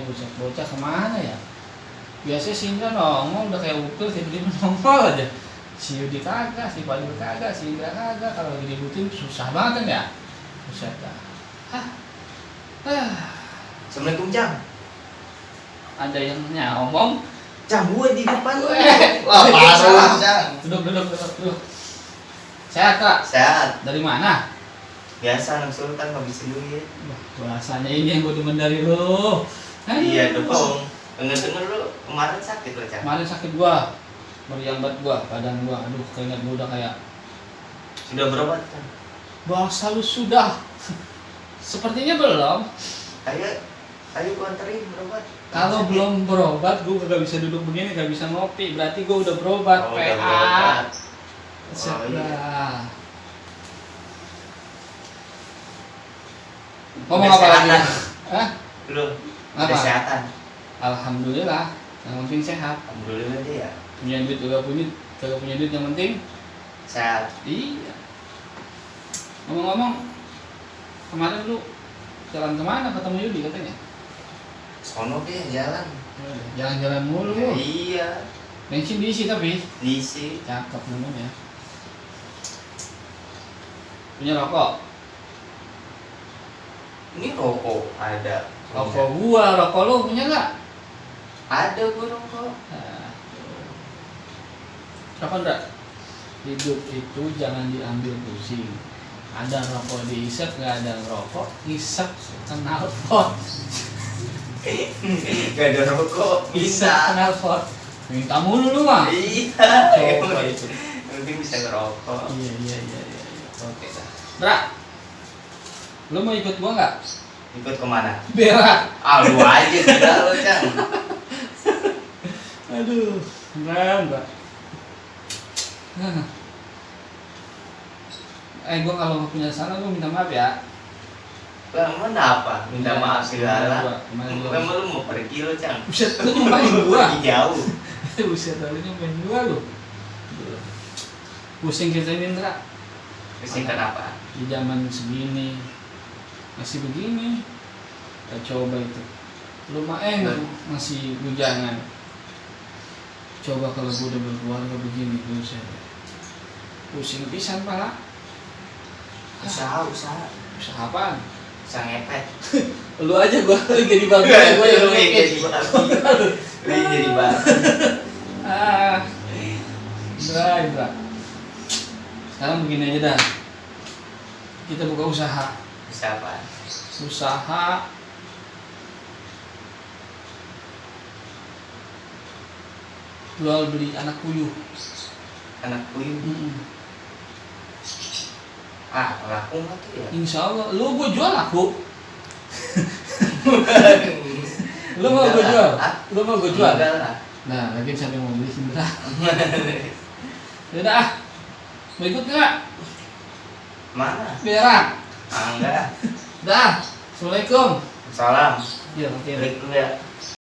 Buset, bocah kemana ya? Biasanya si Indra nongol udah kayak upil, tiba-tiba nongol aja. Si Yudi kagak, si Fadil kagak, si Indra kagak. Kalau lagi dibutuhin susah banget kan ya? Buset dah. Assalamualaikum Cang. Ada yang ngomong. Cang, gue di depan. Wah, parah Cang. Duduk. Sehat Kak? Sehat. Dari mana? Biasa anak sultan habis duit. Bahasanya ini yang gue demen dari lo. Iya dong. Denger lu kemarin sakit lo Cang. Kemarin sakit gua, meriang banget gua, badan gua. Aduh, keringat gua udah kayak. Sudah berobat Cang? Bahasa lu sudah. Sepertinya belum. Ayo gua anterin berobat. Kalau belum berobat, gua gak bisa duduk begini, gak bisa ngopi. Berarti gua udah berobat. Oh, PA. udah berobat. Setelah. Udah Ngomong apa lagi? sehatan. Hah? Belum. Apa? Udah sehatan. Alhamdulillah. Yang penting sehat. Alhamdulillah dia ya. Punya duit juga kagak punya duit, yang penting Sehat. iya. Ngomong-ngomong, kemarin lu jalan kemana ketemu Yudi katanya? Sono deh jalan. Jalan-jalan mulu lu. Iya. Bensin diisi tapi Diisi. cakep namanya. Punya rokok? Ini rokok ada. Rokok gua, rokok lu punya nggak? Ada gua rokok. Rokok enggak? Hidup itu jangan diambil pusing. Ada rokok diisep, nggak ada rokok, isep kenal pot. Gak ada rokok. Isep Bisa. kenal pot. Minta mulu lu mah. Iya. Coba itu. Mungkin bisa ngerokok. Iya. Oke dah. Bra, lu mau ikut gua nggak? Ikut kemana? Berak. Ah lu aja tidak lo Cang. Aduh, Mbak. Gua kalau nggak punya salah, gua minta maaf ya. Lah mana apa? Minta Iya, maaf segala. kemarin gua. Emang lu mau pergi lo Cang? Buset, lu nyumpahin gua. Pergi jauh. Buset, lu nyumpahin gua lu. Pusing kita ini, Indra. Pusing kenapa? Di zaman segini masih begini. Kita coba itu. Lumayan masih bujangan. Coba kalau gua udah berkeluarga begini, buset. Pusing pisan pala. Usaha. Usaha apaan? Usaha ngepet. Lu aja gua jadi babi, gua yang Lu yang jadi ngepet. babi. Lu yang jadi babi. Indra. Sekarang begini aja dah. Kita buka usaha. Usaha apa? Usaha jual beli anak puyuh. Anak puyuh. Ah, laku nggak tuh ya? Insya Allah, lu gua jual aku. Lu mau gua jual? Lu mau gua jual? Enggak lah. Nah, lagi sampai mau beli Indra. Yaudah, mau ikut nggak? Mana? Berak. Ah, enggak. Dah. Assalamualaikum. Salam. Iya, oke. Balik dulu ya.